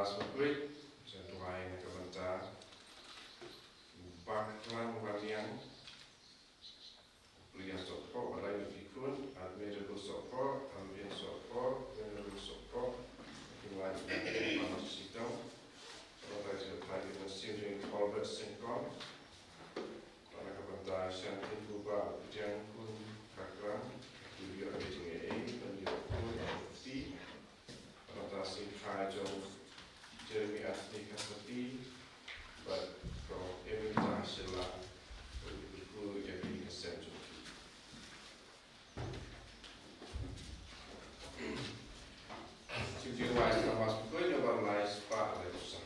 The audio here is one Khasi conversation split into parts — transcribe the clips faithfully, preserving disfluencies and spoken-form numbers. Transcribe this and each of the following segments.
Mass Bakhuid, jingduwai na ka bynta u Baklang Wanniang, William Sohphoh, Balang Ïa Ki Khun, Admirable Sohphoh, Alvin Sohphoh, Venerable Sohphoh, Ïa Ki Wai Ïa Ki Khun, Mama Sitong, Baba Jai Bhai Ïa Ki Khun, Sing Ring, Albert Singkong, Bad na ka bynta Shantin Buba, Pdiang Khun Kakram, Ïa Ki Ïoh Ïa Ki Jingïaei, Ban Ïoh Khun, Ïa Ki Kti, Bad na ka bynta Sing Khai Jong Jeremy Anthony Kasati, bad ko Emily Tang Shilla, Ïa Ki Kti Ïa Ki Kti Ka Sem Jong Ki. Jingduwai na ka Mass Bakhuid, ïa ba lai spah lai phew saw.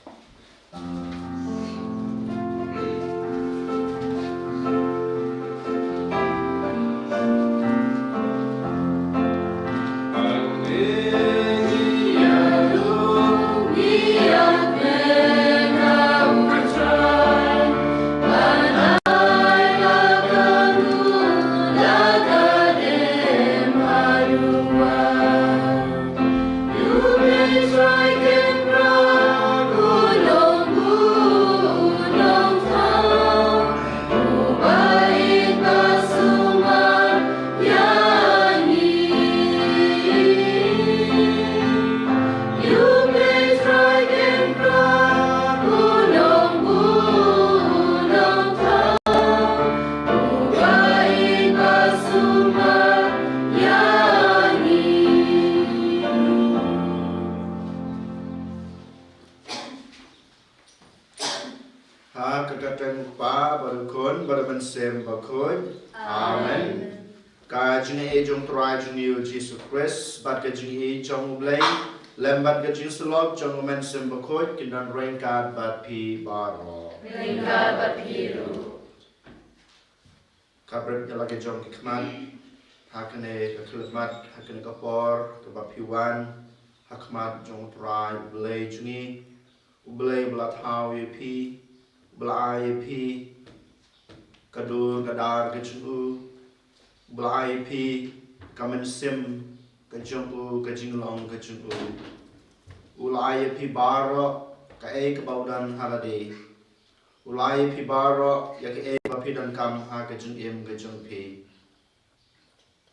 Ha ka kyrteng u Kpa bad u Khun bad u Mynsiem Bakhuid. Amen. Ka jingaiei jong u Trai jong ngi u Jisu Khrist bad ka jingïeit jong u Blei lem bad ka jingsyllok jong u Mynsiem Bakhuid kin don ryngkat bad phi baroh. Ryngkat bad phi ruh. Ka bret ïa la ki jong ki khmat ha kane ka khyllipmat, ha kane ka por kaba phi wan ha khmat jong u Trai u Blei jong ngi, u Blei ba la thaw ïa phi, ba la ai ïa phi ka dur ka dar ka jong u, ba la ai ïa phi ka mynsiem ka jong u, ka jinglong ka jong u. U la ai ïa phi baroh kaei kaba u don ha lade. U la ai ïa phi baroh ïa kaei ba phi donkam ha ka jingim ka jong phi.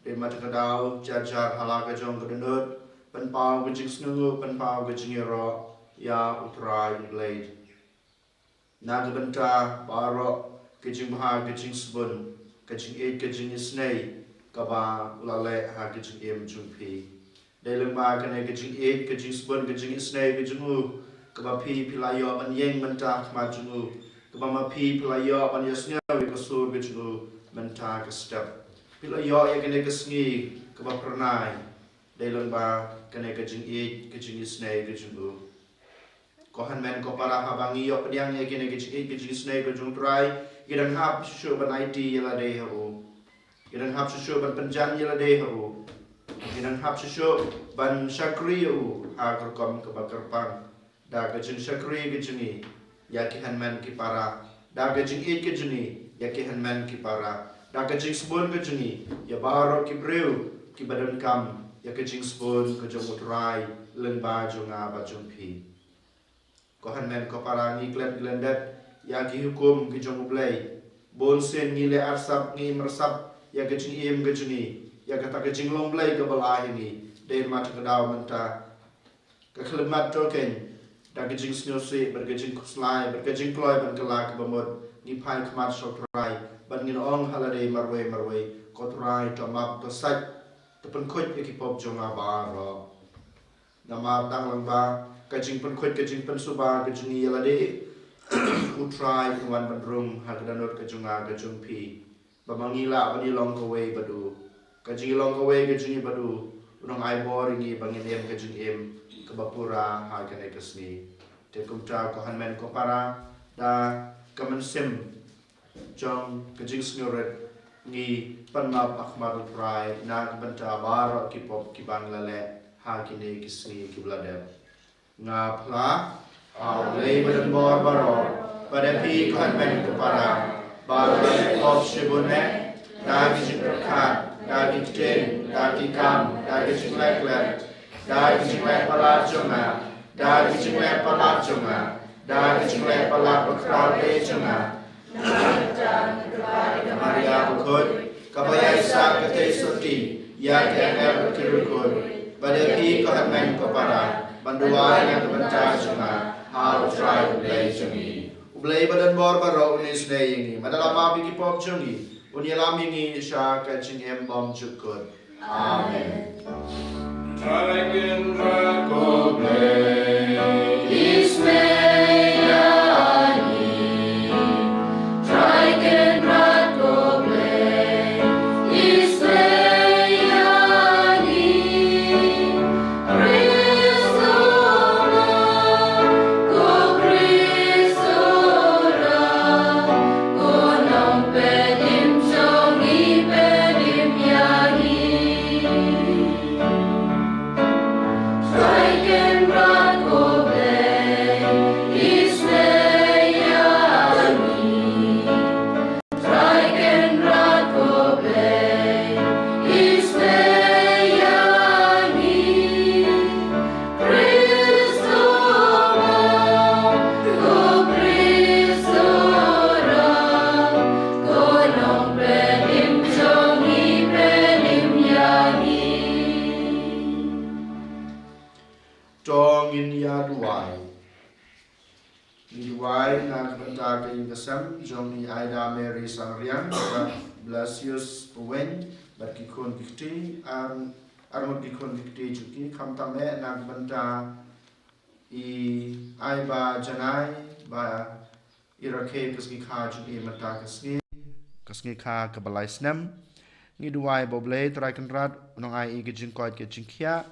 Dei ma te ka daw, jar jar ha la ka jong ka dohnud, pynpaw ka jingsngewnguh, pynpaw ka jingïaroh ïa u Trai u Blei. Na ka bynta baroh ka jingbha, ka jingsbun, ka jingïeit, ka jingisynei kaba u la leh ha ka jingim jong phi. Dei lyngba kane ka jingïeit, ka jingsbun, ka jingisynei ka jong u, kaba phi, phi la ïoh ban ïeng mynta ha khmat jong u, kaba ma phi, phi la ïoh ban ïasngew ïa ka sur ka jong u mynta ka step. Phi la ïoh ïa kane ka sngi kaba phyrnai. Dei lyngba kane ka jingïeit, ka jingisynei ka jong u. Ko hynmen ko para, haba ngi ïoh pdiang ïa kine ki jingïeit ki jingisynei ka jong u Trai, ngi dang hap shuh shuh ban aiti ïa lade ha u. Ngi dang hap shuh shuh ban pynjan ïa lade ha u. Ngi dang hap shuh shuh ban shakri ïa u ha ka rukom kaba kyrpang. Da ka jingshakri ka jong ngi ïa ki hynmen ki para, da ka jingïeit ka jong ngi ïa ki hynmen ki para, da ka jingsbun ka jong ngi ïa baroh ki briew kiba donkam ïa ka jingsbun ka jong u Trai lyngba jong nga bad jong phi. Ko hynmen ko para, ngi klet ngi lyndet ïa ki hukum ki jong u Blei. Bun sien ngi leh arsap, ngi im arsap ïa ka jingim ka jong ngi, ïa kata ka jinglong Blei kaba la ai ha ngi. Dei ma te ka daw mynta ka khyllipmat to keiñ, da ka jingsngewsih bad ka jingkhuslai bad ka jingkloi ban kylla kaba mut, ngi phai khmat sha u Trai bad ngin ong ha lade marwei marwei, ko Trai, to map, to sait, to pynkhuid ïa ki pop jong nga baroh. Namar tang lyngba ka jingpynkhuid, ka jingpynsuba ka jong ngi ïa lade, u Trai un wan ban rung ha ka dohnud ka jong nga ka jong phi, ba ma ngi lah ban ïalong kawei bad u. Ka jingïalong kawei ka jong ngi bad u, un ong ai bor ïa ngi ba ngin im ka jingim kaba pura ha kane ka sngi. Te kumta ko hynmen ko para, da ka mynsiem jong ka jingsngewrit, ngi pan map ha khmat u Trai na ka bynta baroh ki pop kiba ngi la leh ha kine ki sngi kiba la dep. Nga phla ha u Blei badonbor baroh, bad ïa phi ko hynmen ko para, ba nga la leh pop shibun eh, da ki jingpyrkhat, da ki ktien, da ki kam, da ki jingleh klet, da ki jingleh palat jong nga, Da ka jingleh palat jong nga, da ka jingleh palat bakhraw jong nga, Maria bakhuid, kaba ïaisah ka tei syrti ïa ki angel bad ki riewkhuid, bad ïa phi ko hynmen ko para, ban duwai na ka bynta jong nga ha U Trai U Blei jong ngi. U Blei ba don bor baroh un isynei ïa ngi, bad lada map ïa ki pop jong ngi, un ïalam ïa ngi sha ka jingim bymjukut. Amen. Trai Kynrad ko Blei, isynei ïa ngi. Trai Kynrad ko Blei, isynei ïa ngi. Khrist u ong, ko Khrist u ong, ko nongpynim jong ngi, pynim ïa ngi. Trai Kynrad ko Blei, isynei ïa ngi. Trai Kynrad ko Blei, isynei ïa ngi. Khrist u ong, ko Khrist u ong, ko nongpynim jong ngi, pynim ïa ngi. To ngin ïa duwai. Ngi duwai na ka bynta ka ïing ka sem jong i Aida Mary Sangriang, bad Blasius Paweng, bad ki khun ki kti, ar, arngut ki khun ki kti jong ki, khamtam eh na ka bynta i Aiba Janai, ba i rakhe ka sngikha jong i mynta ka sngi, ka sngikha kaba lai snem. Ngi duwai ba U Blei Trai Kynrad un nang ai i ka jingkoit ka jingkhiah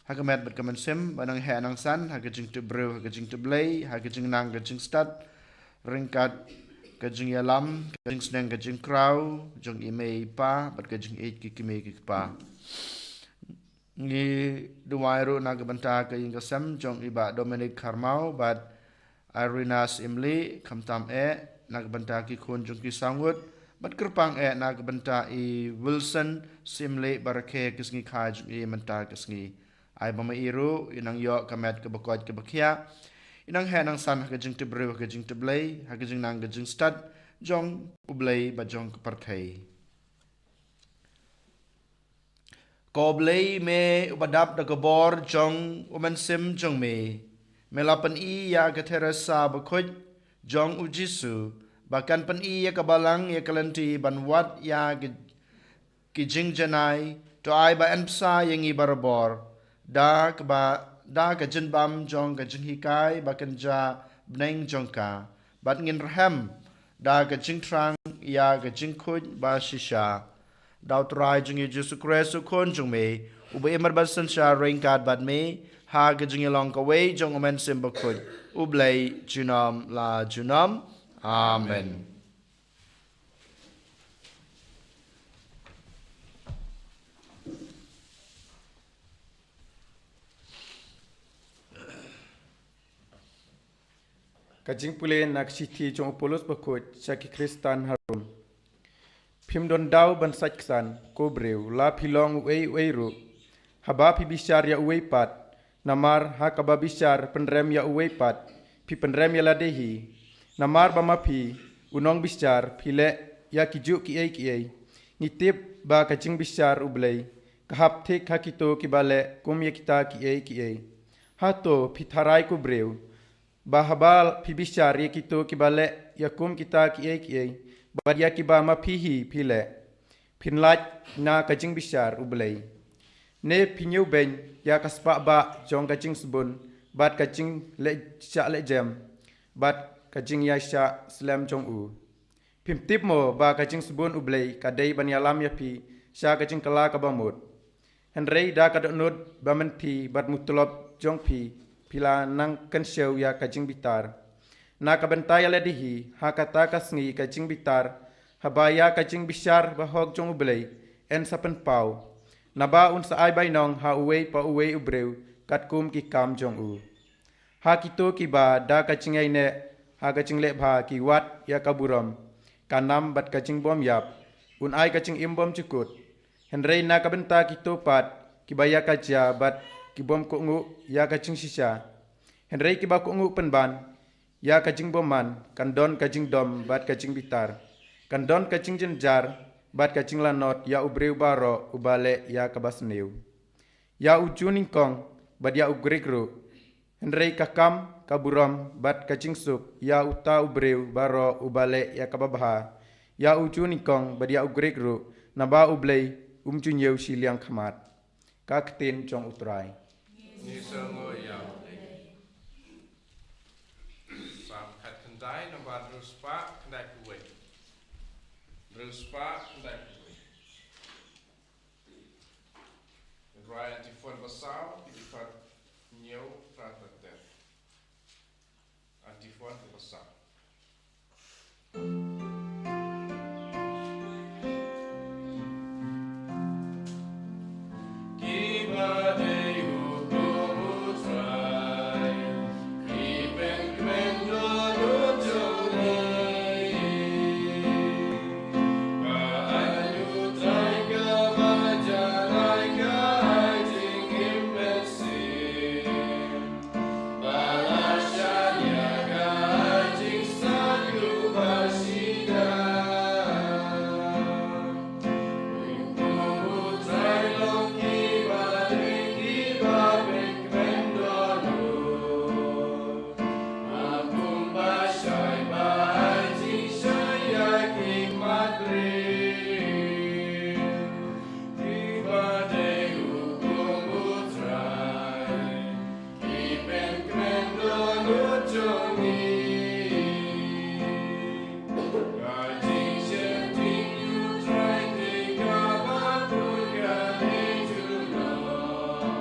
ha ka met bad ka mynsiem, ba nang heh nang san ha ka jingtip briew, ha ka jingtip Blei, ha ka jingnang ka jingstad, ryngkat ka jingïalam, ka jingsneng ka jingkraw jong i mei i pa, bad ka jingïeit ki kmie ki kpa. Ngi duwai ruh na ka bynta ka ïing ka sem jong i Bah Dominic Kharmau bad Irina Syiemlieh, khamtam eh na ka bynta ki khun jong ki saw ngut, bad kyrpang eh na ka bynta i Wilson Syiemlieh, ba rakhe ka sngikha jong i mynta ka sngi. Ai ba ma i ruh i nang ïoh ka met kaba koit kaba khiah, i nang heh nang san ha ka jingtip briew, ha ka jingtip Blei, ha ka jingnang ka jingstad jong U Blei bad jong ka pyrthei. Ko Blei, me uba dap da ka bor jong U Mynsiem jong me, me la pyni ïa ka Theresa bakhuid jong U Jisu ba kan pyni ïa ka Balang ïa ka lynti ban wad ïa ki, ki jingjanai. To ai ba yn bsa ïa ngi barabor da kaba, da ka jingbam jong ka jinghikai ba kynja bneng jong ka, bad ngin rhem da ka jingthrang ïa ka jingkhuid ba shisha. Da U Trai jong ngi U Jisu Khrist, U Khun jong me, uba im bad synshar ryngkat bad me ha ka jingïalong kawei jong U Mynsiem Bakhuid, U Blei junom la junom. Amen. Ka jingpule na ka shithi jong u Paulus bakhuid sha ki Khristan ha Rom. Phim don daw ban sait ksan, ko briew, la phi long uei uei ruh. Haba phi bishar ïa uwei pat, namar ha kaba bishar pynrem ïa uwei pat, phi pynrem ïa lade hi. Namar ba ma phi, u nongbishar, phi leh ïa kijuh kiei kiei. Ngi tip ba ka jingbishar U Blei ka hap thik ha kito kiba leh kum ïa kita kiei kiei. Hato phi tharai, ko briew, ba haba phi bishar ïa kito kiba leh ïa kum kita kiei kiei, bad ïa kiba ma phi hi phi leh, phin lait na ka jingbishar U Blei? Ne phi ñiewbeiñ ïa ka spah bah jong ka jingsbun, bad ka jingleh shah leh jem, bad ka jingïaishah slem jong u? Phim tip mo ba ka jingsbun U Blei ka dei ban ïalam ïa phi sha ka jingkylla kaba mut? Hynrei da ka dohnud ba mynthi bad mutlop jong phi, phi la nang kynshew ïa ka jingbitar. Na ka bynta ïa lade hi, ha kata ka sngi ka jingbitar, haba ïa ka jingbishar bahok jong U Blei yn sa pynpaw. Naba un sa ai bainong ha uwei pa uwei u briew katkum ki kam jong u. Ha kito kiba da ka jingïaineh ha ka jingleh bha ki wad ïa ka burom, ka nam bad ka jingbymïap, un ai ka jingim bymjukut. Hynrei na ka bynta kito pat kiba ïa ka jia bad ki bym kohnguh ïa ka jingshisha, Hynrei kiba kohnguh pynban ïa ka jingbymman kan don ka jingdom bad ka jingbitar, kan don ka jingjynjar bad ka jinglanot ïa u briew baroh uba leh ïa kaba sniew, ïa u Jiw nyngkong bad ïa u Grik ruh. Hynrei ka kam, ka burom bad ka jingsuk ïa uta u briew baroh uba leh ïa kaba bha, ïa u Jiw nyngkong bad ïa u Grik ruh, naba U Blei um ju ñiew shiliang khmat. Ka ktien jong U Trai. Ngi sngew ïa U Blei. Salm khatkhyndai, nambar hynriew spah khyndai phew wei. Hynriew spah khyndai phew wei. Rai antiphon ba saw, antiphon hynñiew, phra ter ter. Antiphon ba saw. Kiba dei hukum U Trai, ki pynkmen dohnud jong ngi. Ba aiñ U Trai kaba jan ai ka ai jingim mynsiem. Ba la shah ïa ka ai jingsaid uba shida. Hukum U Trai long kiba dei kiba pynkmen dohnud. Kum ba shai ba ai jingshai ïa ki mat briew. Kiba dei hukum U Trai, ki pynkmen dohnud jong ngi. Ka jingsheptieng U Trai te kaba bun ka dei junom.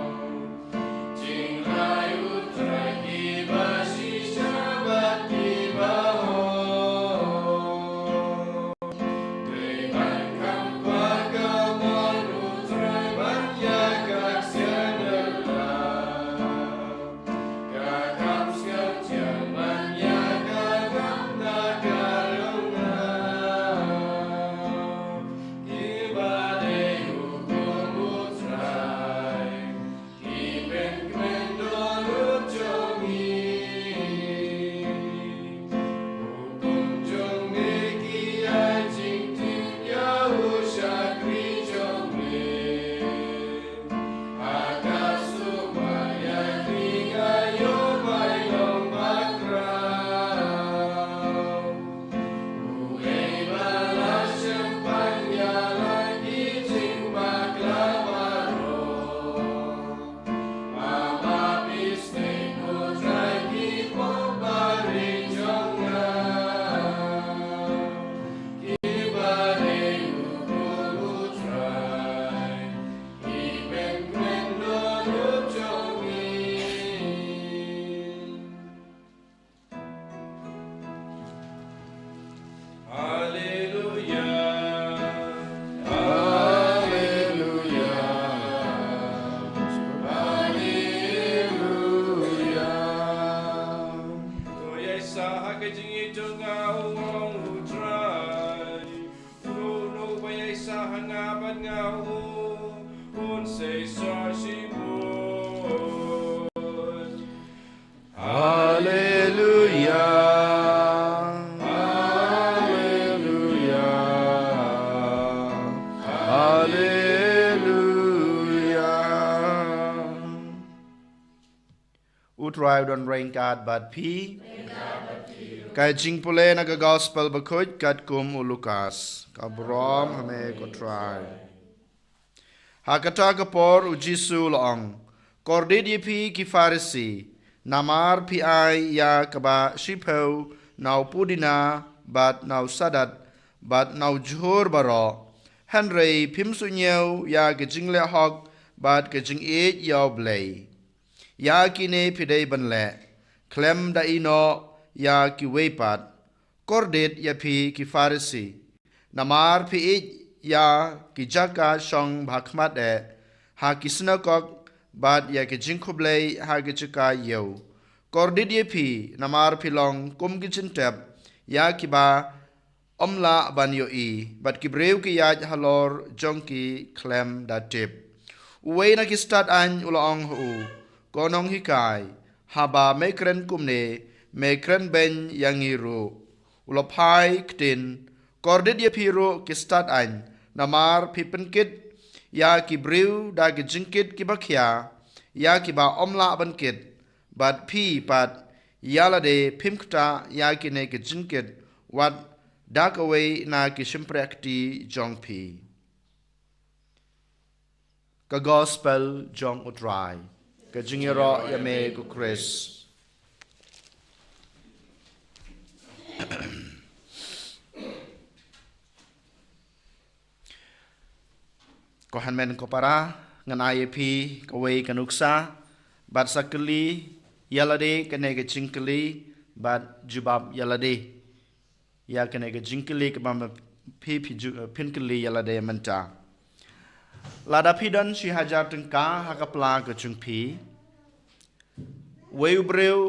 Jingrai U Trai kiba shisha bad kiba hok. Dei ban kham kwah ka mon U Trai ban ïa ka ksiar da lad. Ka kham sngewthiang ban ïa ka kam na ka rynga. Kiba dei hukum U Trai, ki pynkmen dohnud jong ngi. Hukum jong me ki ai jingtip ïa u shakri jong me. Ha ka sumar ïa ki ka ïoh bai long bakhraw. Uei ba la shem ban ïaleh ki jingbakla baroh. Mama phi stay U Trai ki pop barit jong nga. Kiba dei hukum U Trai, ki pynkmen dohnud jong ngi. Haleluya. Haleluya. Haleluya. To ïaisah ha ka jingïeit jong nga, ong U Trai. Uno uno uba ïaisah ha nga bad nga, un sa ïaisah shibun. Haleluya. Haleluya. Haleluya. U Trai u don ryngkat bad phi. Ka jingpule na ka Gospel bakhuid katkum u Lukas. Ka burom ha me ko Trai. Ha kata ka por u Jisu u la ong, kordit ïa phi ki Pharisi, namar phi ai ïa kaba shiphew na u pudina bad na u sadat bad na u jhur baroh, hynrei phim suhñiew ïa ka jingleh hok bad ka jingïeit ïa U Blei. Ïa kine phi dei ban leh, khlem da ïehnoh ïa kiwei pat. Kordit ïa phi ki Pharisi, namar phi ïeit ïa ki jaka shong bha khmat eh ha ki synagog bad ïa ki jingkhublei ha ki jaka ïew. Kordit ïa phi, namar phi long kum ki jingtep ïa kiba ym lah ban ïohi, bad ki briew ki ïaid halor jong ki khlem da tip. Uwei na ki stad aiñ u la ong ha u, ko nonghikai, Haba me kren kumne, me kren beiñ ïa ngi ruh. U la phai ktien, kordit ïa phi ruh ki stad aiñ, namar phi pynkit ïa ki briew da ki jingkit kiba khia, ïa kiba ym lah ban kit, bad phi pat ïa lade phim ktah ïa kine ki jingkit, wat da kawei na ki shympriahkti jong phi. Ka Gospel jong U Trai. Ka jingïaroh ïa me ko Khrist. Ko hynmen ko para, ngan ai ïa phi kawei ka nuksa, bad sa kylli ïa lade kane ka jingkylli, bad jubab ïa lade ïa kane ka jingkylli kaba ma phi, phi ju-, phin kylli ïa lade mynta. Lada phi don shi hajar tyngka ha ka pla ka jong phi, wei u briew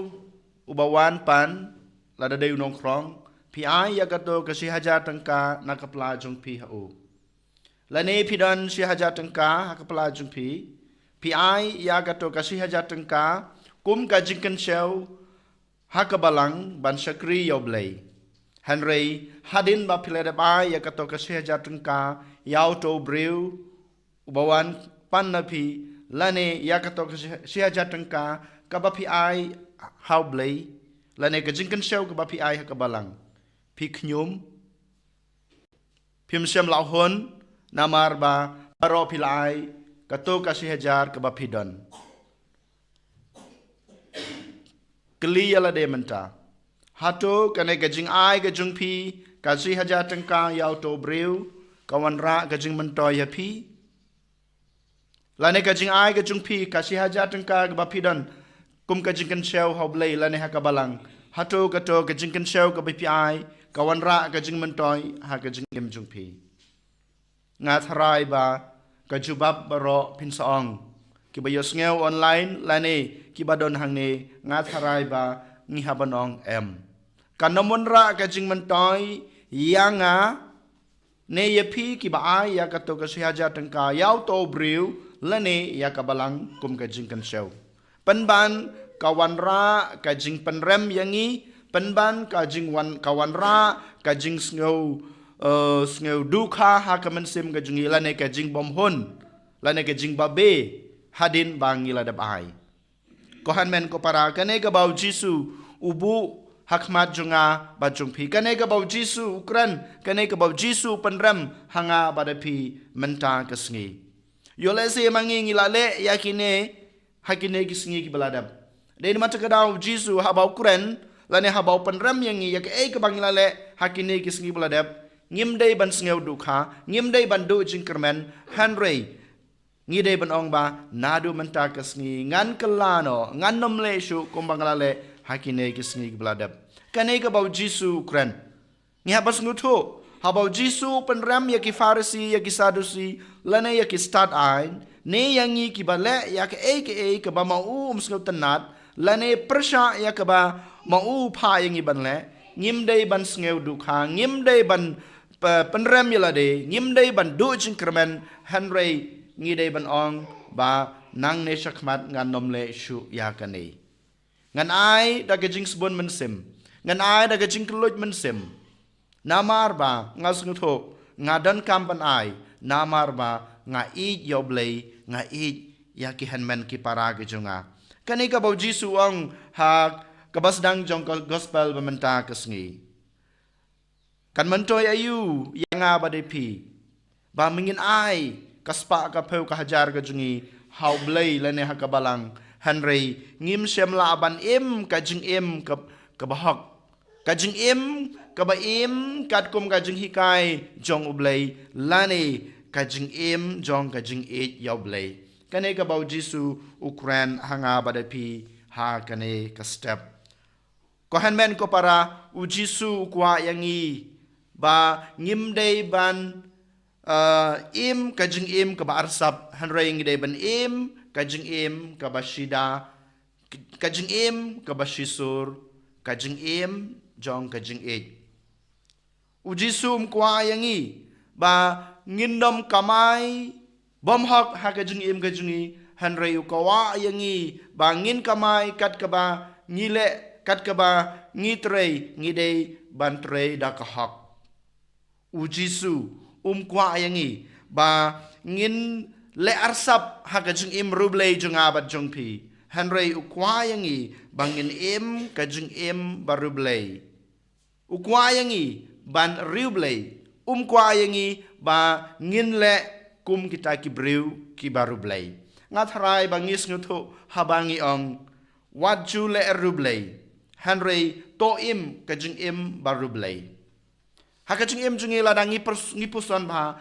uba wan pan, lada dei u nongkhrong, phi ai ïa kato ka shi hajar tyngka na ka pla jong phi ha u. Lane phi don shi hajar tyngka ha ka pla jong phi, phi ai ïa kato ka shi hajar tyngka kum ka jingkynshew ha ka balang ban shakri ïa U Blei. Hynrei hadien ba phi la dep ai ïa kato ka shi hajar tyngka ïa uto u briew uba wan pan na phi, lane ïa kato ka shi, shi hajar tyngka kaba phi ai ha U Blei, lane ka jingkynshew kaba phi ai ha ka balang, phi khñium, phim shym la hun, namar ba baroh phi la ai kato ka shi hajar kaba phi don. Kylli ïa lade mynta. Hato kane ka jingai ka jong phi ka shi hajar tyngka ïa uto u briew ka wanrah ka jingmyntoi ïa phi? Lane ka jingai ka jong phi ka shi hajar tyngka kaba phi don kum ka jingkynshew ha U Blei lane ha ka balang, hato kato ka jingkynshew kaba phi ai ka wanrah ka jingmyntoi ha ka jingim jong phi? Nga tharai ba ka jubab baroh phin sa ong. Kiba ïohsngew online lane kiba don hangne, nga tharai ba ngi hap ban ong em. Kan ym wanrah ka jingmyntoi ïa nga ne ïa phi kiba ai ïa kato ka shi hajar tyngka ïa uto u briew lane ïa ka balang kum ka jingkynshew. Pynban ka wanrah ka jingpynrem ïa ngi, pynban ka jingwan, ka wanrah ka jingsngew, eh, sngew dukha ha ka mynsiem ka jong ngi lane ka jingbym hun lane ka jingbabe hadien ba ngi la dep ai. Ko hynmen ko para, kane kaba U Jisu u buh ha khmat jong nga bad jong phi. Kane kaba U Jisu u kren, kane kaba U Jisu u pynrem ha nga bad ha phi mynta ka sngi. Ïoh lehse ma ngi ngi la leh ïa kine ha kine ki sngi kiba la dep. Dei namar kata ka daw U Jisu haba u kren lane haba u pynrem ïa ngi ïa kaei kaba ngi la leh ha kine ki sngi ba la dep, ngim dei ban sngew dukha, ngim dei ban duh jingkyrmen, hynrei ngi dei ban ong ba naduh mynta ka sngi ngan kylla noh, ngan ym leh shuh kumba nga la leh ha kine ki sngi kiba la dep. Kane kaba U Jisu u kren. Ngi hap ban sngewthuh, haba U Jisu u pynrem ïa ki Pharisi, ïa ki Sadusi lane ïa ki stad aiñ, ne ïa ngi kiba leh ïa kaei kaei kaba ma u um sngewtynnat lane pyrshah ïa kaba ma u u phah ïa ngi ban leh, ngim dei ban sngew dukha, ngim dei ban pe-, pynrem ïa lade, ngim dei ban duh jingkyrmen, hynrei ngi dei ban ong ba nangne shakhmat ngan ym leh shuh ïa kane. Ngan ai da ka jingsbun mynsiem, ngan ai da ka jingkylluid mynsiem. Namar ba nga sngewthuh nga donkam ban ai, namar ba nga ïeit ïa U Blei, nga ïeit ïa ki hynmen ki para ki jong nga. Kane kaba U Jisu u ong ha kaba sdang jong ka gospel ba mynta ka sngi. Kan myntoi aïu ïa nga bad ïa phi ba ma ngin ai ka spah ka phew ka hajar ka jong ngi ha U Blei lane ha ka balang, hynrei ngim shym lah ban im ka jingim ka, kaba hok, ka jingim kaba im katkum ka jinghikai jong U Blei lane ka jingim jong ka jingïeit ïa U Blei? Kane kaba U Jisu u kren ha nga bad ha phi ha kane ka step. Ko hynmen ko para, U Jisu u kwah ïa ngi ba ngim dei ban, eh, im ka jingim kaba arsap, hynrei ngi dei ban im ka jingim kaba shida, ka jingim kaba shisur, ka jingim jong ka jingïeit. U Jisu um kwah ïa ngi ba ngin ym kamai bymhok ha ka jingim ka jong ngi, Hynrei u kwah ïa ngi ba ngin kamai kat kaba ngi leh, kat kaba ngi trei, ngi dei ban trei da ka hok. U Jisu um kwah ïa ngi ba ngin leh arsap ha ka jingim riewblei jong nga bad jong phi. Hynrei u kwah ïa ngi ba ngin im ka jingim ba riewblei. U kwah ïa ngi ban riewblei. Um kwah ïa ngi ba ngin leh kum kita ki briew kiba riewblei. Nga tharai ba ngi sngewthuh haba ngi ong, wat ju leh riewblei, hynrei to im ka jingim ba riewblei. Ha ka jingim jong ngi, lada ngi pers-, ngi puson ba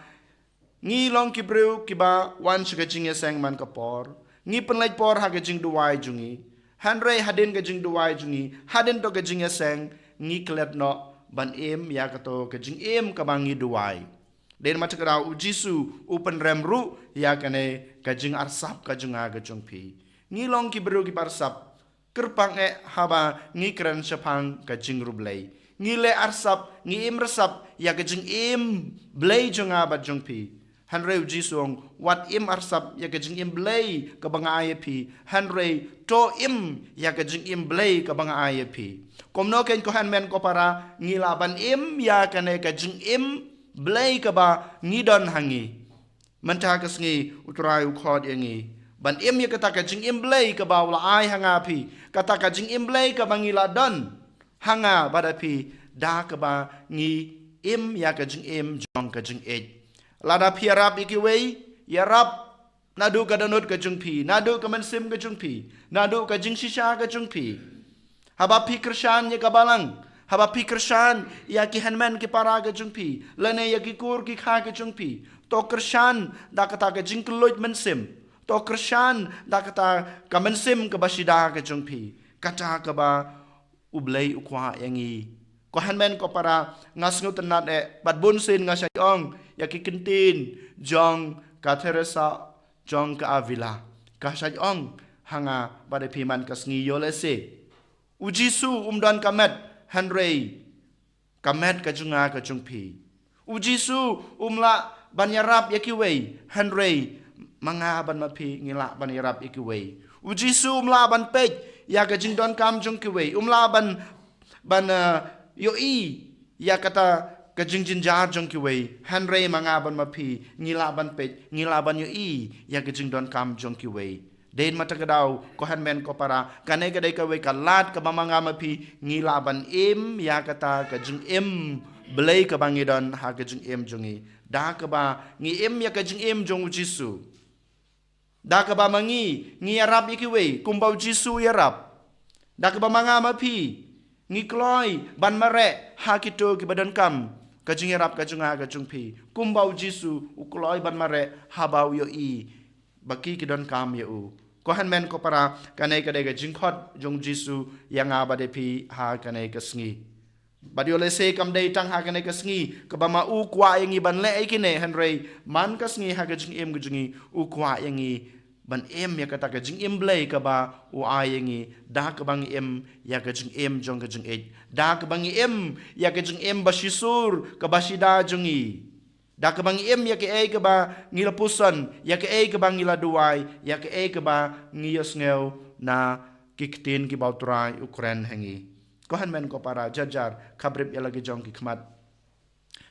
ngi long ki briew kiba wan sha ka jingïaseng man ka por, ngi pynleit por ha ka jingduwai jong ngi. Hynrei hadien ka jingduwai jong ngi, hadien to ka jingïaseng, ngi klet noh ban im ïa kato ka jingim kaba ngi duwai. Dei na kata ka daw u Jisu u pynrem ruh ïa kane ka jingarsap ka jong nga ka jong phi. Ngi long ki briew kiba arsap. Kyrpang eh haba ngi kren shaphang ka jingriewblei. Ngi leh arsap, ngi im arsap ïa ka jingim Blei jong nga bad jong phi. Hynrei u Jisu u ong, wat im arsap ïa ka jingim Blei kaba nga ai ïa phi. Hynrei to im ïa ka jingim Blei kaba nga ai ïa phi. Kumno kein ko hynmen ko para, ngi lah ban im ïa kane ka jingim Blei kaba ngi don ha ngi. Mynta ka sngi u Trai u khot ïa ngi ban im ïa kata ka jingim Blei kaba u la ai ha nga phi, kata ka jingim Blei kaba ngi la don ha nga bad ha phi, da kaba ngi im ïa ka jingim jong ka jingïeit. Lada phi ïarap ïa kiwei, ïarap naduh ka dohnud ka jong phi, naduh ka mynsiem ka jong phi, naduh ka jingshisha ka jong phi. Haba phi kyrshan ïa ka balang, haba phi kyrshan ïa ki hynmen ki para ka jong phi, lane ïa ki kur ki kha ka jong phi, to kyrshan da kata ka jingkylluid mynsiem, to kyrshan da kata ka mynsiem kaba shida ka jong phi. Kata kaba u Blei u kwah ïa ngi. Ko hynmen ko para, nga sngewtynnad eh, bad bun sien nga shait ong ïa ki ktien jong ka Teresa jong ka Avila. Ka shait ong ha nga bad ha phi man ka sngi, ïoh lehse u Jisu um don ka met, hynrei ka met ka jong nga ka jong phi. U Jisu um lah ban ïarap ïa kiwei, hynrei ma nga bad ma phi ngi lah ban ïarap ïa kiwei. U Jisu um lah ban peit ïa ka jingdonkam jong kiwei, um lah ban, ban, eh, ïohi ïa kata ka jingjynjar jong kiwei, hynrei ma nga bad ma phi ngi lah ban peit, ngi lah ban ïohi ïa ka jingdonkam jong kiwei. Dei na kata ka daw ko hynmen ko para, kane ka dei kawei ka lad kaba ma nga ma phi ngi lah ban im ïa kata ka jingim Blei kaba ngi don ha ka jingim jong ngi. Da kaba ngi im ïa ka jingim jong u Jisu. Da kaba ma ngi ngi ïarap ïa kiwei kumba u Jisu u ïarap. Da kaba ma nga ma phi ngi kloi ban mareh ha kito kiba donkam ka jingïarap ka jong nga ka jong phi, kumba u Jisu u kloi ban mareh haba u ïohi ba ki ki donkam ïa u. Ko hynmen ko para, kane ka dei ka jingkhot jong u Jisu ïa nga bad ïa phi ha kane ka sngi. Bad ïoh lehse kam dei tang ha kane ka sngi kaba ma u kwah ïa ngi ban leh ïa kine, hynrei man ka sngi ha ka jingim ka jong ngi u kwah ïa ngi ban im ïa kata ka jingim Blei kaba u ai ïa ngi, da kaba ngi im ïa ka jingim jong ka jingïeit, da kaba ngi im ïa ka jingim ba shisur kaba shida jong ngi. Da kaba ngi im ïa kaei kaba ngi la puson, ïa kaei kaba ngi la duwai, ïa kaei kaba ngi ïohsngew na ki ktien kiba u Trai u kren ha ngi. Ko hynmen ko para, jar jar khabrip ïa la ki jong ki khmat.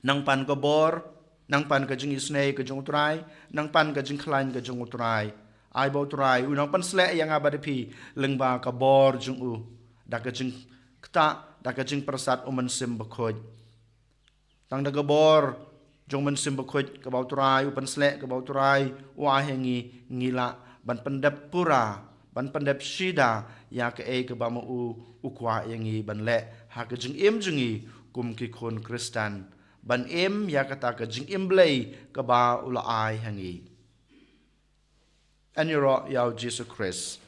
Nang pan ka bor, nang pan ka jingisynei ka jong u Trai, nang pan ka jingkhlaiñ ka jong u Trai. Ai ba u Trai u nang pynsleh ïa nga bad ïa phi lyngba ka bor jong u, da ka jingktah, da ka jingpyrsad u Mynsiem Bakhuid. Tang da ka bor jong u Mynsiem Bakhuid kaba u Trai u pynsleh, kaba u Trai u ai ha ngi, ngi lah ban pyndep pura, ban pyndep shida ïa kaei kaba ma u u kwah ïa ngi ban leh ha ka jingim jong ngi kum ki khun Khristan, ban im ïa kata ka jingim Blei kaba u la ai ha ngi. Yn ïaroh ïa u Jisu Khrist.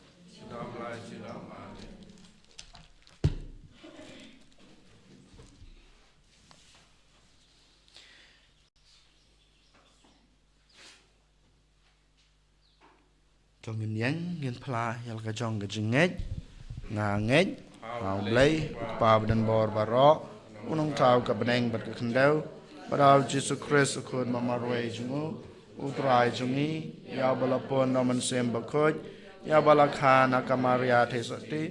To ngin ïeng, ngin phla ïa la ka jong ka jingngeit. Nga ngeit ha U Blei, U Kpa badonbor baroh, U Nongthaw ka bneng bad ka khyndew, bad ha U Jisu Khrist, U Khun ba marwei jong u, U Trai jong ngi, ïa uba la pun na u Mynsiem Bakhuid, ïa uba la kha na ka Maria Theisotti.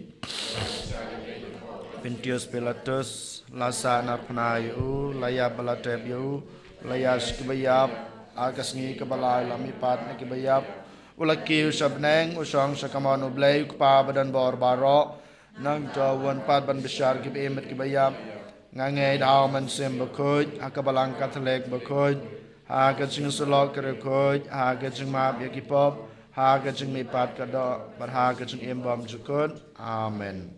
Pontius Pilatus, la sahnarphna ïa u, la ïap bad la tep ïa u, la ïaid sha kiba ïap, ha ka sngi kaba lai u la mihpat na kiba ïap, u la kiew sha bneng, u shong sha kamon U Blei U Kpa badonbor baroh, nangta un wan pat ban bishar kiba im bad kiba ïap. Nga ngeit ha u Mynsiem Bakhuid, ha ka Balang Katholik bakhuid, ha ka jingïasyllok ki riewkhuid, ha ka jingmap ïa ki pop, ha ka jingmihpat ka doh, bad ha ka jingim bymjukut. Amen.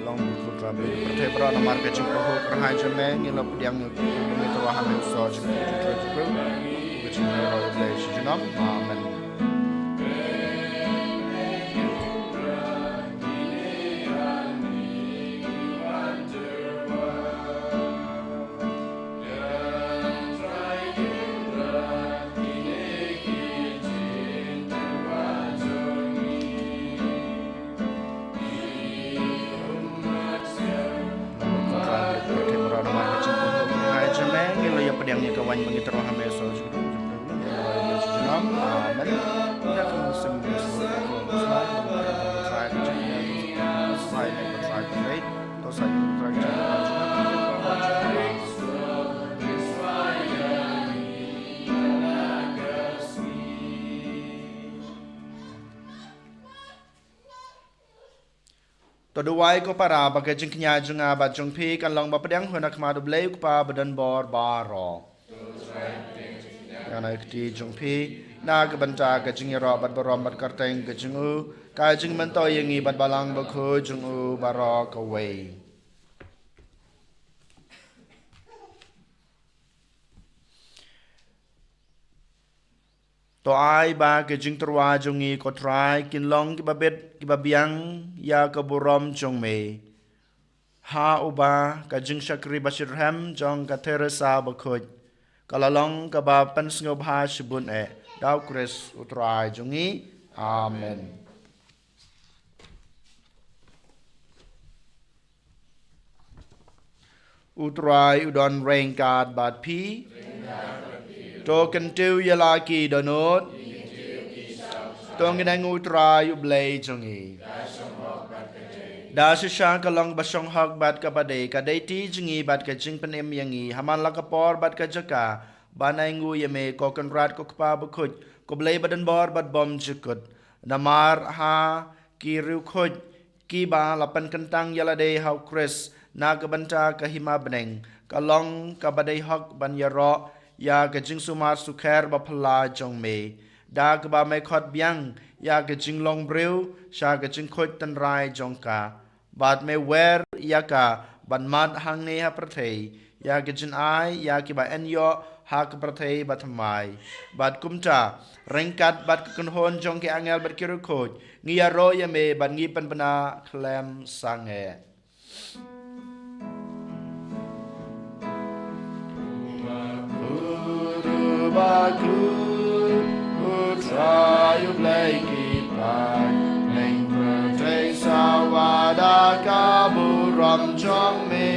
Long bu kut rabe pyrthei baroh namar ka jingpynhok kyrhai jong me, ngi la pdiang ïa u, ngi tyrwa ha me u sor jong u, jong u, jong u, ka jingïaroh ïa U Blei shi junom. Amen. Ngi la ïa pdiang ïa ka waiñ ba ngi tyrwa ha me, sor jong u, jong u, jong u, jong u, jong u. Amen. To duwai ko para ba ka jingkñia jong nga bad jong phi kan long ba pdiang hun ha khmat U Blei U Kpa badonbor baroh. Ïa na kti jong phi, na ka bynta ka jingïaroh bad burom bad kyrteng ka jong u, ka jingmyntoi ïa ngi bad Balang Bakhuid jong u baroh kawei. To ai ba ka jingtyrwa jong ngi ko Trai kin long kiba bit kiba biang ïa ka burom jong me. Ha uba ka jingshakri bashitrhem jong ka Theresa Bakhuid ka la long kaba pynsngewbha shibun eh, da U Khrist U Trai jong ngi. Amen. U Trai u don ryngkat bad phi. To kyntiew ïa la ki dohnud. To ngin ïeng ha U Trai U Blei jong ngi. Da shisha ka long ba shong hok bad kaba dei, ka dei ti jong ngi bad ka jingpynim ïa ngi ha man la ka por bad ka jaka, ban ai nguh ïa me ko Kynrad ko Kpa Bakhuid, ko Blei badonbor bad bymjukut. Namar ha ki riewkhuid kiba la pynkyntang ïa lade ha U Khrist na ka bynta ka hima bneng, ka long kaba dei hok ban ïaroh ïa ka jingsumar sukher baphylla jong me, da kaba me khot biang ïa ka jinglong briew sha ka jingkhuid tynrai jong ka. Bad me wer ïa ka ban mad hangne ha pyrthei, ïa ka jingai ïa kiba yn ïoh ha ka pyrthei bathymmai. Bad kumta, ryngkat bad ka kynhun jong ki angel bad ki riewkhuid, ngi ïaroh ïa me bad ngi pynbna khlem sangeh. Uba khuid, U Trai U Blei ki paid, ïing pyrthei sawa da ka burom jong me.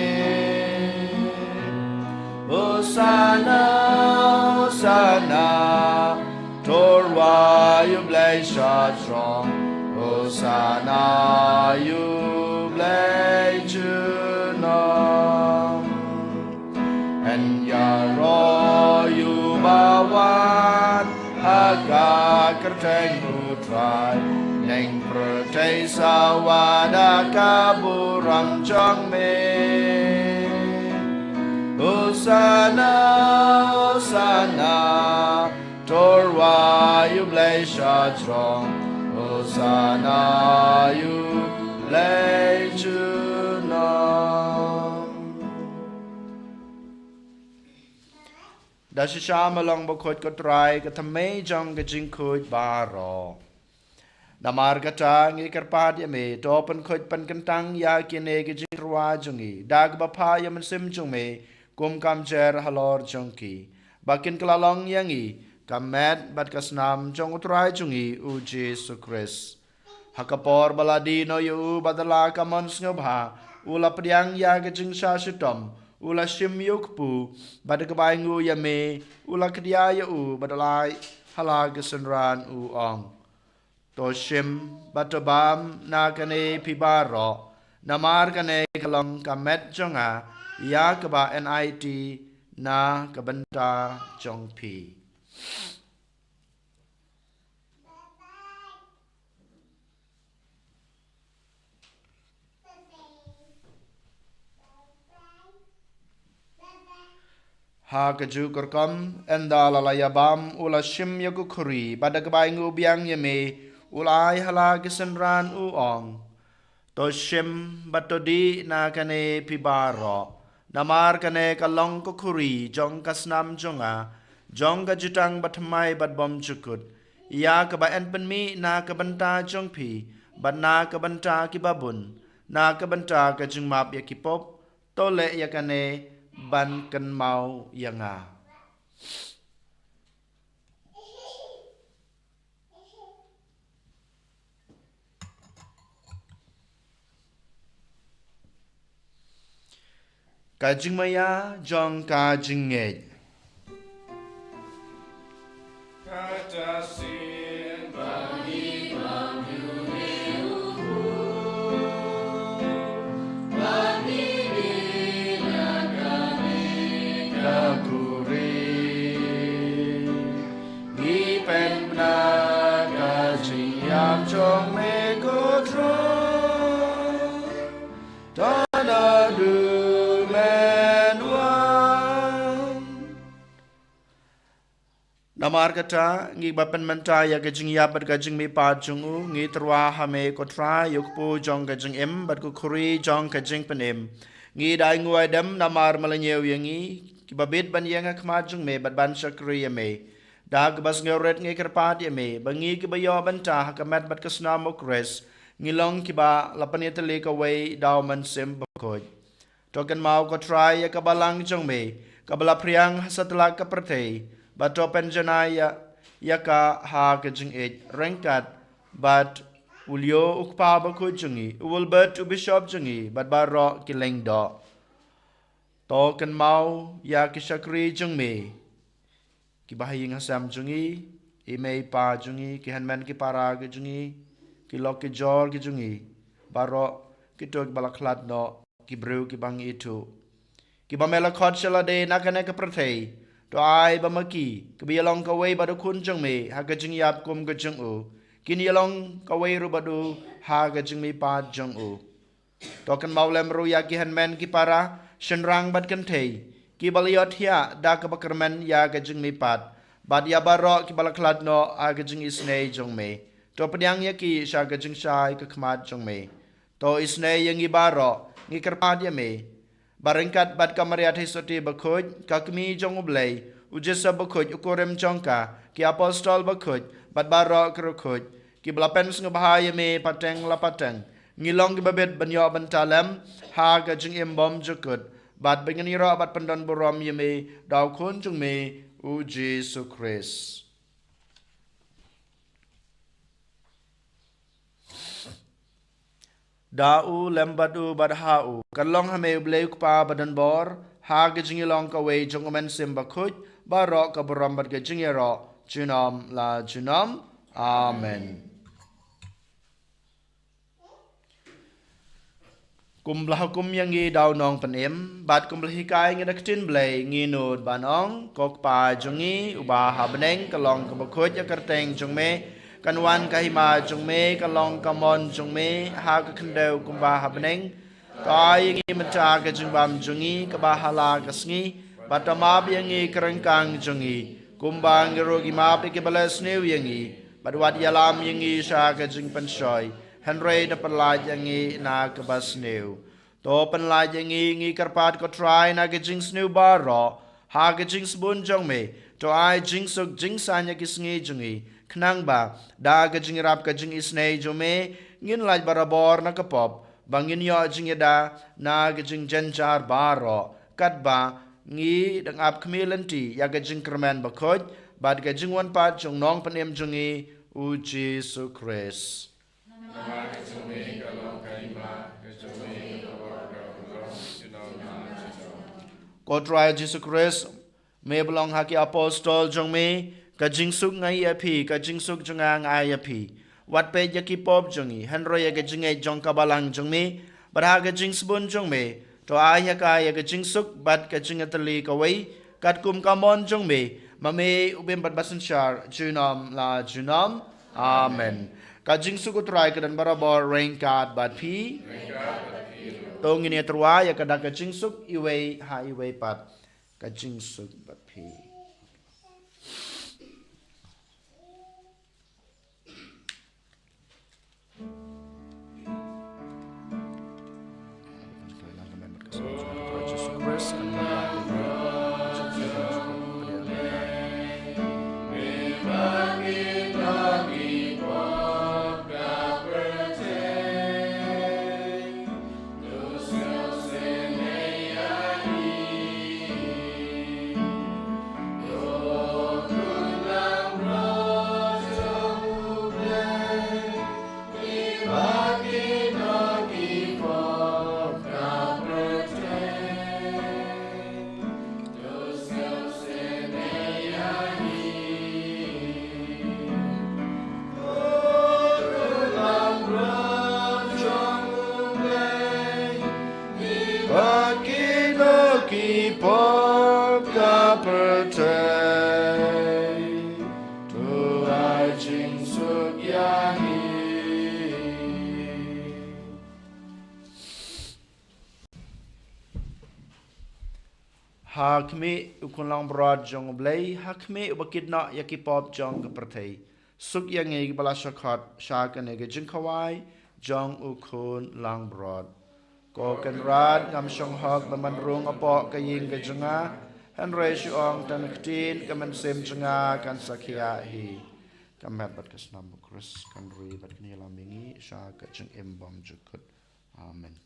Hosana, Hosana, tyrwa ïa U Blei sha jrong. Hosana ïa U Blei junom. Yn ïaroh ïa uba wan ha ka kyrteng U Trai. Ïing pyrthei sawa da ka burom jong me. Hosana, Hosana, tyrwa ïa U Blei sha jrong. Hosana ïa U Blei junom. Da shisha ma long bakhuid, ko Trai, ka thymmei jong ka jingkhuid baroh. Namar kata ngi kyrpad ïa me, to pynkhuid pynkyntang ïa kine ki jingtyrwa jong ngi da kaba phah ïa u Mynsiem jong me kum ka mynsiem halor jong ki, ba kin kylla long ïa ngi ka met bad ka snam jong u Trai jong ngi u Jisu Khrist. Ha ka por ba la die noh ïa u bad da la ka mon sngewbha, u la pdiang ïa ka jingshah shitom, u la shim ïa u kpu, bad da kaba ainguh ïa me, u la khia ïa u bad u la ai ha la ka synran, u ong: To shim bad to bam na kane phi baroh, namar kane ka long ka met jong nga, ïa kaba yn aiti na ka bynta jong phi. Ha kajuh ka rukom, ynda la la ïa bam, u la shim ïa ka khuri, bad da kaba ainguh biang ïa me, u la ai ha la ka synran, u ong: To shim bad to dih na kane phi baroh, namar kane ka long ka khuri jong ka snam jong nga, jong ka jutang bathymmai bad bymjukut, ïa kaba yn pynmih na ka bynta jong phi bad na ka bynta ki babun, na ka bynta ka jingmap ïa ki pop. To leh ïa kane ban kynmaw ïa nga. Ka jingmaïa jong ka jingngeit. Kata sien ba ngi ong ïa u, ba ngi dih na kane ka khuri, ngi pynbna ka jingïap jong me, ko Trai, to naduh mynwan. Namar kata, ngi ba pynmynta ïa ka jingïap bad ka jingmihpat jong u, ngi tyrwa ha me, ko Trai, ïa u kpu jong ka jingim bad ka khuri jong ka jingpynim. Ngi da ainguh aidem namar me la ñiew ïa ngi, kiba bit ban ïeng ha khmat jong me bad ban shakri ïa me. Da kaba sngewrit ngi kyrpad ïa me, ba ngi kiba ïoh bynta ha ka met bad ka snam u Khrist, ngi long kiba la pynïatylli kawei da u Mynsiem Bakhuid. To kynmaw, ko Trai, ïa ka balang jong me, kaba la phriang ha satlak ka pyrthei, bad to pynjanai ïa, ïa ka ha ka jingïeit ryngkat bad u Leo u kpa bakhuid jong ngi, u Wilbert u bishop jong ngi, bad baroh ki lyngdoh. To kynmaw ïa ki shakri jong me, kiba ha ïing ha sem jong ngi, i mei i pa jong ngi, ki hynmen ki para ki jong ngi, ki lok ki jor ki jong ngi, baroh kito kiba la khlad noh, ki briew kiba ngi ithuh, kiba me la khot sha lade na kane ka pyrthei. To ai ba ma ki, kiba ïalong kawei bad u Khun jong me ha ka jingïap kum ka jong u, kin ïalong kawei ruh bad u ha ka jingmihpat jong u. To kynmaw lem ruh ïa ki hynmen ki para, shynrang bad kynthei, kiba la ïohthiah da kaba kyrmen ïa ka jingmihpat, bad ïa baroh kiba la khlad noh ha ka jingisynei jong me. To pdiang ïa ki sha ka jingshai ka khmat jong me. To isynei ïa ngi baroh, ngi kyrpad ïa me, ba ryngkat bad ka Maria Theisotti bakhuid, ka Kmie jong u Blei, u Joseph bakhuid, u kurim jong ka, ki apostol bakhuid, bad baroh ki riewkhuid, kiba la pynsngewbha ïa me pateng la pateng, ngi long kiba bit ban ïoh bynta lem ha ka jingim bymjukut, bad ba ngin ïaroh bad pyndonburom ïa me da u Khun jong me, u Jisu Khrist. Da u, lem bad u, bad ha u, kan long ha me u Blei u Kpa badonbor, ha ka jingïalong kawei jong u Mynsiem Bakhuid, baroh ka burom bad ka jingïaroh junom la junom. Amen. Kumba la hukum ïa ngi da u Nongpynim, bad kumba la hikai ïa ngi da ka ktien Blei, ngi nud ban ong: Ko Kpa jong ngi uba ha bneng, ka long kaba khuid ïa ka kyrteng jong me, kan wan ka hima jong me, ka long ka mon jong me ha ka khyndew kumba ha bneng. To ai ïa ngi mynta ka jingbam jong ngi kaba ha la ka sngi, bad to map ïa ngi ki ryngkang jong ngi, kumba ngi ruh ngi map ïa kiba leh sniew ïa ngi, bad wat ïalam ïa ngi sha ka jingpynshoi, hynrei to pynlait ïa ngi na kaba sniew. To pynlait ïa ngi, ngi kyrpad ko Trai, na ka jingsniew baroh, Ha ka jingsbun jong me, to ai jingsuk jingsaiñ ïa ki sngi jong ngi, khnang ba da ka jingïarap ka jingisynei jong me, ngin lait barabor na ka pop, ba ngin ïoh jingïada na ka jingjynjar baroh, katba ngi dang ap khmih lynti ïa ka jingkyrmen bakhuid bad ka jingwan pat jong u Nongpynim jong ngi, u Jisu Khrist. Ko Trai Jisu Khrist, me ba ong ha ki apostol jong me, ka jingsuk nga ai ïa phi, ka jingsuk jong nga nga ai ïa phi. Wat peit ïa ki pop jong ngi, hynrei ïa ka jingngeit jong ka balang jong me, bad ha ka jingsbun jong me, to ai ha ka ïa ka jingsuk bad ka jingïatylli kawei, katkum ka mon jong me, ma me u bym bad basynshar junom la junom. Amen. Ka jingsuk u Trai ka don barabor ryngkat bad phi. To ngin ïatyrwa ïa ka da ka jingsuk iwei ha iwei pat. Ka jingsuk bad phi. Ba ki, ba ki pop ka pyrthei, to ai jingsuk ïa ngi. Ha khmih u khun langbrot jong U Blei, ha khmih uba kit noh ïa ki pop jong ka pyrthei. Suk ïa ngi kiba la shah khot sha kane ka jingkhawai jong u khun langbrot. Ko Kynrad, ngam shong hok ban rung hapoh ka ïing ka jong nga, hynrei shu ong tang ktien, ka mynsiem jong nga kan sa khiah hi. Ka met bad ka snam u Khrist kan ri bad kan ïalam ïa ngi sha ka jingim bymjukut. Amen.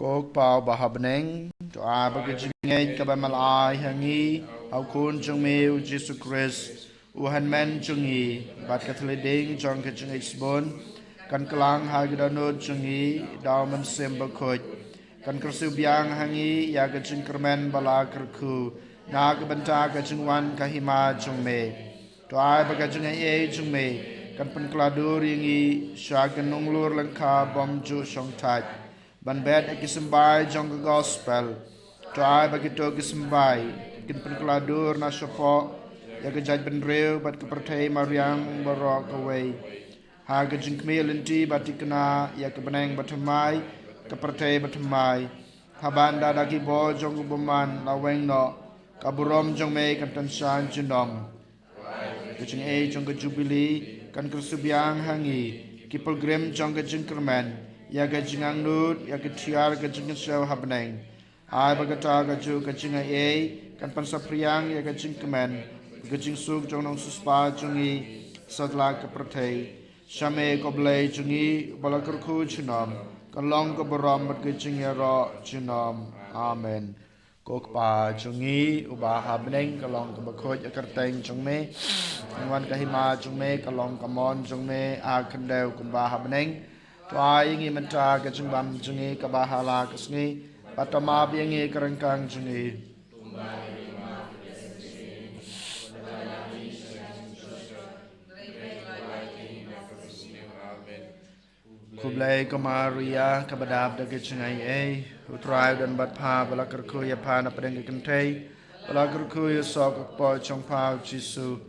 Ko Kpa uba ha bneng, to ai ba ka jingngeit kaba me la ai ha ngi ha u Khun jong me u Jisu Khrist, u Hynmen jong ngi, bad ka thylliej ding jong ka jingngeit sbun, kan kylla ha ki dohnud jong ngi da u Mynsiem Bakhuid, kan kyrsiew biang ha ngi ïa ka jingkyrmen ba la kyrkhu na ka bynta ka jingwan ka hima jong me. To ai ba ka jingaiei jong me kan pynkylla dur ïa ngi sha ka nonglur lyngkha bymjuh shongthait, ban bet ïa ki symbai jong ka gospel. To ai ba kito ki symbai kin pynkylla dur na shapoh ïa ka jaitbynriew bad ka pyrthei mariang baroh kawei, ha ka jingkhmih lynti ba thikna ïa ka bneng bathymmai, ka pyrthei bathymmai, haba ynda da ki bor jong u bymman la weng noh, ka burom jong me kan tan sha junom. Ka jingaiei jong ka jubili kan kyrsiew biang ha ngi, ki pilgrim jong ka jingkyrmen, ïa ka jingangnud ïa ka tiar ka jingkynshew ha bneng. Ai ba kata kajuh ka jingaiei kan pynsaphriang ïa ka jingkmen, ka jingsuk jong u Nongsiewspah jong ngi satlak ka pyrthei. Sha me ko Blei jong ngi uba la kyrkhu junom, kan long ka burom bad ka jingïaroh junom. Amen. Ko Kpa jong ngi uba ha bneng, ka long kaba khuid ka kyrteng jong me. Kan wan ka hima jong me, ka long ka mon jong me ha khyndew kumba ha bneng. To ai ïa ngi mynta ka jingbam jong ngi kaba ha la ka sngi, bad to map ïa ngi ka ryngkang jong ngi. Khublei ko Maria, kaba dap da ka jingaiei, U Trai u don bad pha, ba la kyrkhu ïa pha na pdeng ki kynthei, ba la kyrkhu ïa u soh ka kpoh jong pha u Jisu.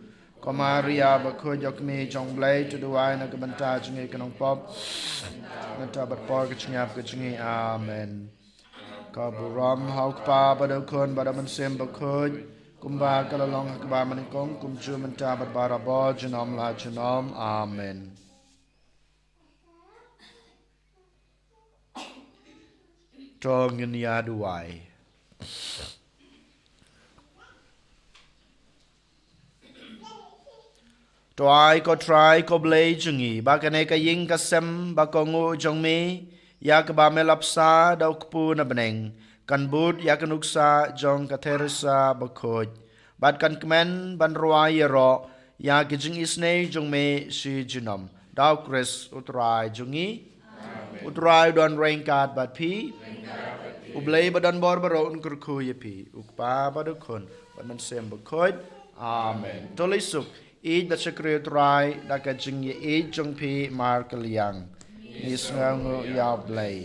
Ko Maria bakhuid, ïa ka kmie jong u Blei, to duwai na ka bynta jong ngi ki nongpop, mynta bad por ka jingïap ka jong ngi. Amen. Ka burom ha u Kpa bad u Khun bad u Mynsiem Bakhuid, kumba ka la long ha kaba nyngkong, kumjuh mynta bad barabor, junom la junom. Amen. To ngin ïa duwai. To ai ko Trai ko Blei jong ngi, ba kane ka ïing ka sem ba kohnguh jong me, ïa kaba me la bsa da u kpu na bneng, kan bud ïa ka nuksa jong ka Theresa bakhuid, bad kan kmen ban rwai ïaroh ïa ka jingisynei jong me shi junom. Da u Khrist u Trai jong ngi. U Trai u don ryngkat bad phi. U Blei ba don bor baroh un kyrkhu ïa phi, u Kpa bad u Khun bad u Mynsiem Bakhuid. Amen. To leit suk, ïeit bad shakri u Trai da ka jingïeit jong phi markylliang. Ngi sngewnguh ïa U Blei.